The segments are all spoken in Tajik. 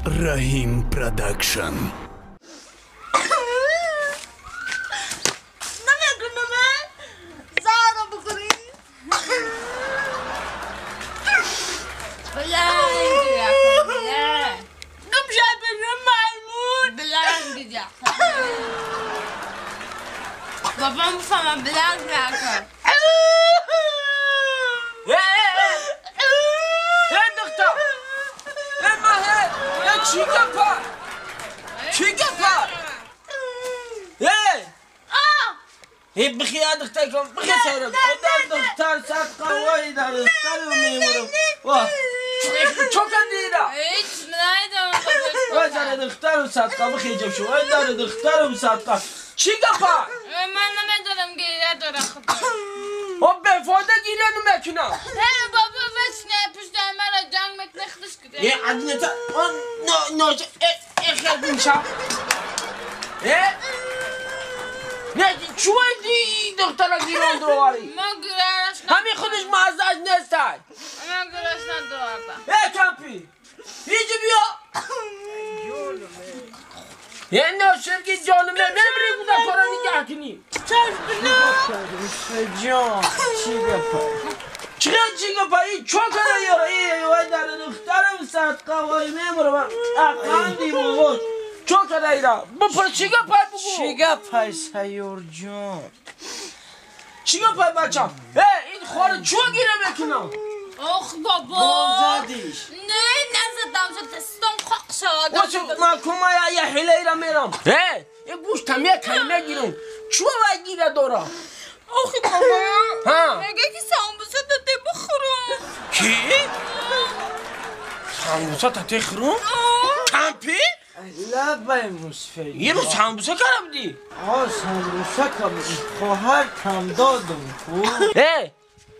Раҳим Продакшн. بابام بفهمم بلند نکن. ای دختر، ای ماهه، ای چی گپه؟ چی گپه؟ ای ای بخی دختر کن، بخی سرم. ای دختر صدقه وای در دختر میمونم. واه چو کندی را؟ هیچ ندیدم. وای در دخترم صدقه بخی جب شو. وای در دخترم صدقه. چی گپه؟ من نمیدونم گریه داره خدا. او بفاده گیره نمیکنم. هی بابا وچنه پشت مرا جنگ میکنه خودش کده. ای عدنتا نه نه ای خیلی میشم. ای نه چوی دی دختر گیران درواری. من گریهش همین خودش مزاج نیست. من گریهش ندارم. ای کمپی هیچ بیا. یه ناشر که جانمه نمیری بوده کارا نگه کنی. چشم بلا جان چی گپه؟ چرا چی گپه؟ این چون کنه یارا ای وای در دخترم صدقه وای میمورم اقندی بابا چون کنه ایرا بپر چی گپه بگو؟ چی گپه سیور جان؟ چی گپه بچم؟ این خوار چون گیره میکنم؟ آخ بابا زدیش. نه نزدم شد دستم خاک شد. واسه من کمای یه حیله ایرا میرم. ای گوشت هم یه کلمه گیرم چون وای گیره داره؟ آخی بابا میگه که سامبوسه تته بخورم. کی؟ سامبوسه تته خورم؟ کمپی؟ لبای مصفی یه روز سامبوسه کرده بودی؟ آه سامبوسه کردم خواهر کم دادم.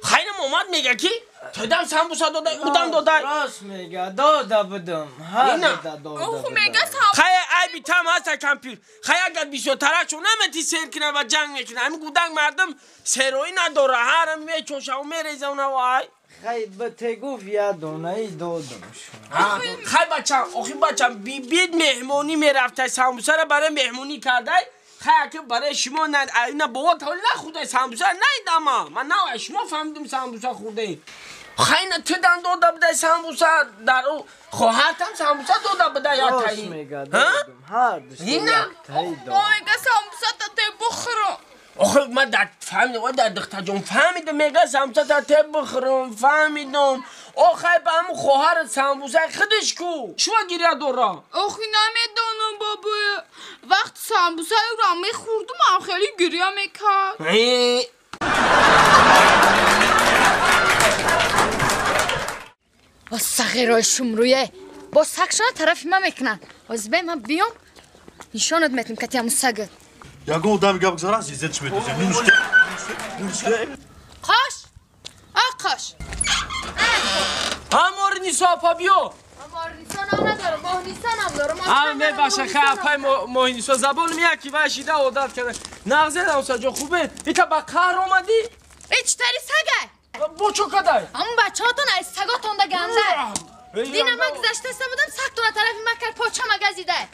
خیلی اومد میگه کی؟ تدم سامبوسه داده اودم داده. راست میگه داده بودم هر داده بودم. میگه خیلی عیبی تام هست کمپیر. خیلی اگر بیشتر چون نمیتی سیر کنه و جنگ میکنه همین گودنگ مردم سیروی نداره هرم میچوشه و میریزه اون وای. خیلی به تگوف یه دونه ای دادم شما. خیلی بچم آخی بچم بی بید مهمونی میرفته سامبوسه را برای مهمونی کرده. خیلی که برای شما نه اینا بابا تا نخورده سامبوسه نیدم من نه شما فهمیدم سامبوسه خورده. خیلی تدم داده بوده سامبوسه در او خواهرتم سامبوسه داده بوده یا تایی. راست میگه دادم هر دوست یک تایی دادم. میگه سامبوسه تا بخورم. آخه من در فهمیدم در دختر جان فهمیدم میگه سامبوسه تا بخورم فهمیدم. آخه به همون خواهر سامبوسه خودش کو چوا گیره داره؟ آخه نمیدونم بابا وقت سامبوسه رو میخوردم من خیلی گریه میکرد. با صغیرای شمرویه با سگشان طرف من میکنن. از به من بیام نشانت میتم که تیم سگت. یگون دم گپ گذارم زیزت میتونی نوشته نوشته. قاش آقاش. همار نیسا پا بیو. همار نیسا نام ندارم ماه نیسا نام دارم. هم ببخش خیلی پای ماه نیسا زبان میکی وشیده عادت کرده. نغزه نوسا جو خوبه. ایتا با قهر اومدی؟ ای چطوری سگه؟ با چو کدای؟ همون بچه هاتون از سگاتون ده گنده. دینم من گذشته بودم سگتون طرف من کرد پاچه مگزیده.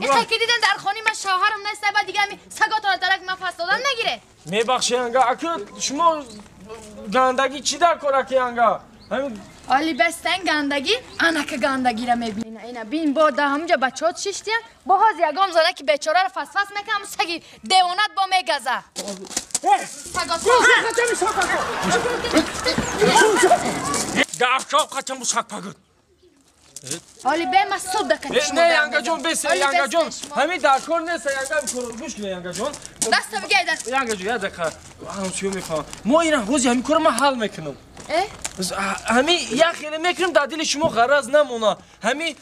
ایتا که دیدن در خانه من شوهرم نیست بعد دیگه همی سگاتون طرف من فصل دادن نگیره. میبخشی انگا اکه شما گندگی چی در کاره که انگا؟ آلی بستن گندگی انک گندگی را میبینی. اینا بین با ده همونجا بچه ها شیشتین با هاز یگام زنه که بیچاره را فس فس میکنه همون سگی دیوانت با میگزه. آلی به من صبح دکت نه ینگا جون بس ینگا جون همین در کار نیست ینگا گوش کنه ینگا جون دست بگیر دست ینگا جون یه دقیقه همسیو میخوام ما اینا حوزی همین کار من حل میکنم همین یه خیلی میکنم در دل شما غرض نمونه همین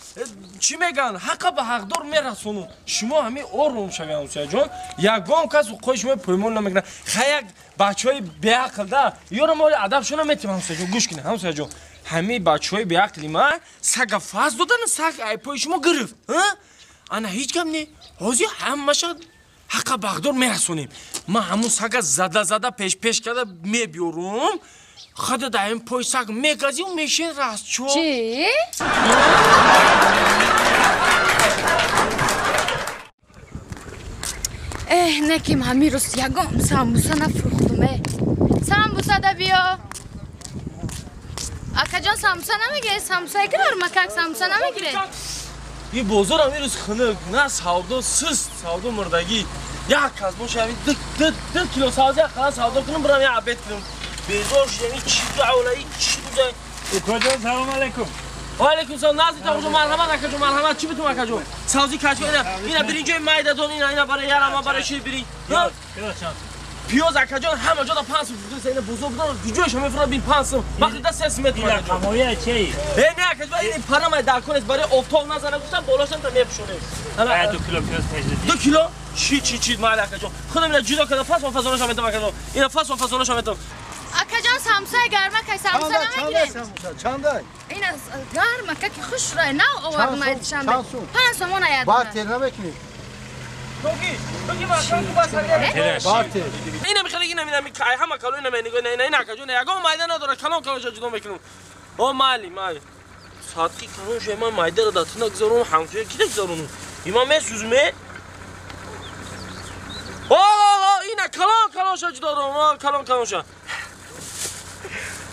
چی میگن حق به حقدار میرسونم شما همین آروم شوی همسایه جون یگان کس حقوق شما پایمال نمیکنه خیلی بچهای بیعقل ده یارو مال ادبشون نمیتیم همسایه جون گوش کنه همسایه جون همه بچهای بیعقلی من سگ فاز دادن سگ ای پای شما گرفت انا هیچ گم نه حوزی همش حق به حقدار میرسونیم من همون سگ زده زده پیش پیش کرده میبیارم خدا در این پای سگ میگزی و میشین راست چو چی؟ Неким ҳамин рӯз ягон самбуса нафурӯхтум. Самбуса да биё. Акаҷон самбуса намегиред? Самбусае ки бармакак самбуса намегиред? Ин бозор ҳамин рӯз хунук, на савдо суст, савдо мурдагӣ. Як кас боша ҳамин ду кило савзи ақаллан савдо кунам, бирам як обед кунам. Безор шудам, ин чӣ давла, ин чӣ рӯза. Укаҷон, салом алайкум. Ва алайкум салом. Назди тағоҷон, марҳамат акаҷон, марҳамат. Чӣ битум акаҷон? Савзи качка ина, ина биринҷои майдадон, ина, ина барои ярама, барои шир биринҷ. Пиёз чанд? Пиёз акаҷон ҳама ҷода 5 сум фурӯхта, ина бозор будан, куҷояш мефурӯхт бин 5 сум. Вақте да 3 сум метумад. Ина қамоя чӣ? Э, не акаҷон, ин парамай дар кор нест, барои офтоб назана гуфтам, болошам та мепӯшонем. Ая 2 кило пиёз таҷдид. 2 кило? Чӣ чӣ чӣ майли акаҷон. Худам ина ҷудо карда фасон фасонашам метам акаҷон. Ина фасон фасонашам метам. Акаҷон самсаи гармакай самса намегиред? Чандай? Ина гармака ки хушрӯй нав овардам душанбе. 5 сомон аяд. Бартер намекунӣ? Бартер. Ина михали ина ина ай ҳама кало ина нигоҳ ина ина акаҷон ягон майда надора, калон калонша ҷудо мекунам. О майли майли. Садқи калон шуд ман майдаро дар ту нагузаронам, ҳамсоя ки нагузаронам? Има месӯзме? О ина калон калонша ҷудо дорам, калон калонша.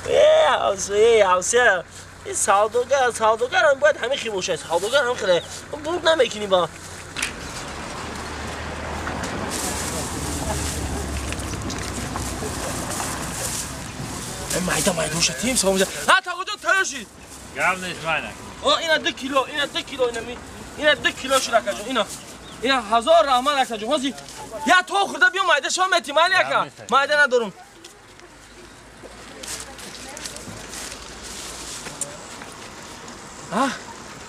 Э, ҳамсоя, ҳамсоя. Ин савдогар, савдогарам бояд ҳамин хел бошад. Савдогар ҳам хеле. Бурд намекунӣ ба. Майда майдоша тим савдо. Ҳа тағоҷон тайёр шид. Гап нест майна. О, ина 2 кило, ина 2 кило, ина ми. Ина 2 кило шуд акаҷон, ина. Ина ҳазор раҳмат акаҷон. Ҳозир я то хӯрда биё майда шо мети, майли ака. Майда надорум.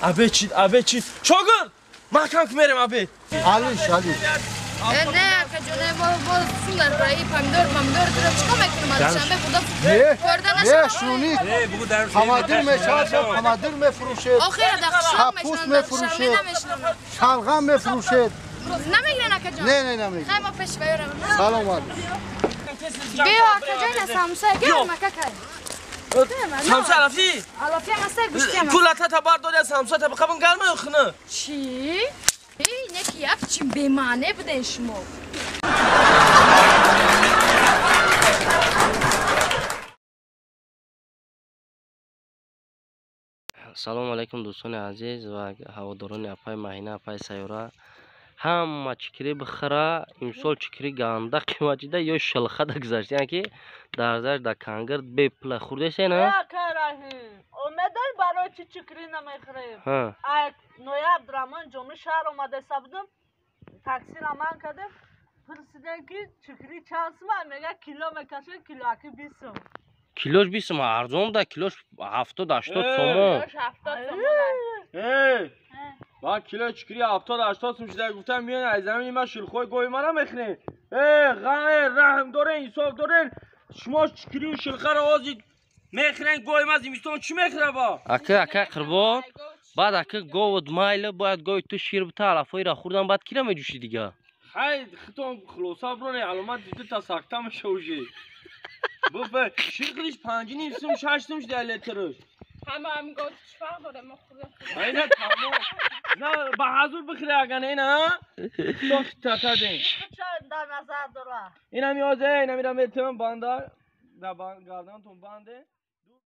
Абе чид, абе чид. Шогирд, маҳкам ки мерем абе. Алиш, алиш. Не, акаҷон, бо сум дар барои помидор, помидор туро чикор мекунам? Душанбе бурда хӯрда нашавад. Не, шунид. Помидор мешавад, помидор мефурӯшед. Охир дар қишлоқ мешинонад, душанбе намешинонад. Шалғам мефурӯшед. Намегирен акаҷон? Не, не, намегирен. Хай мо пеш ваёрам. Салом алейкум. Биё акаҷон, самбуса гармакакай. Самса алафи? Алафи ам аста гӯштиам аст. Кулата табар доря самса таба қабун гарма ё хина? Чӣ? Неки як чи бемаъне буден шумо. Салому алайкум дӯстони азиз ва ҳаводорони апаи Маҳина, апаи Сайёра. Ҳама чикри бихӯра, имсол чикри ганда қимат шида ё шилхада гузашт. Яъне ки дарзаш дар кангир бепула хӯрдесен, ҳа? Омедай барои чӣ чикри намехӯрем? Ай ноябр ман ҷоми шаҳр омадаиста будам, таксира ман кардем, пурсидем ки чикри чанд сум, мега кило мекашем, килоаки 20 сум. Килош 20 сум арзон да, килош 70-80 сомон. Килош 70 сомон. Ман кило чикри 70-80 сум шуда гуфтам, миён аз замини ман шилхои гови мана мехӯрен. Э, ғам, раҳм дорен, инсоф дорен. Шумо чикриву шилхаро ҳозир мехӯрен, гови ман зимистон чӣ мехӯра ба? Ака, ака қурбон, баъд ака говот майли, бояд гови ту шир бита, алафоира хӯрдан, баъд кира меҷӯшӣ дига? Хай, хитон хулоса броне, аломат дида та сакта меша уже. Буфе, шир худиш 5.5 сум, 6 сум шуда литраш. Ҳама ҳамин гов чӣ фарқ дорем мо хӯрда? Ина тамом. На, ба ҳазур бихӯре аган ина, то хитатадем. Чанд дар назар дора? Ина миёзе, ина мира метавон банда, дар гардантон банде.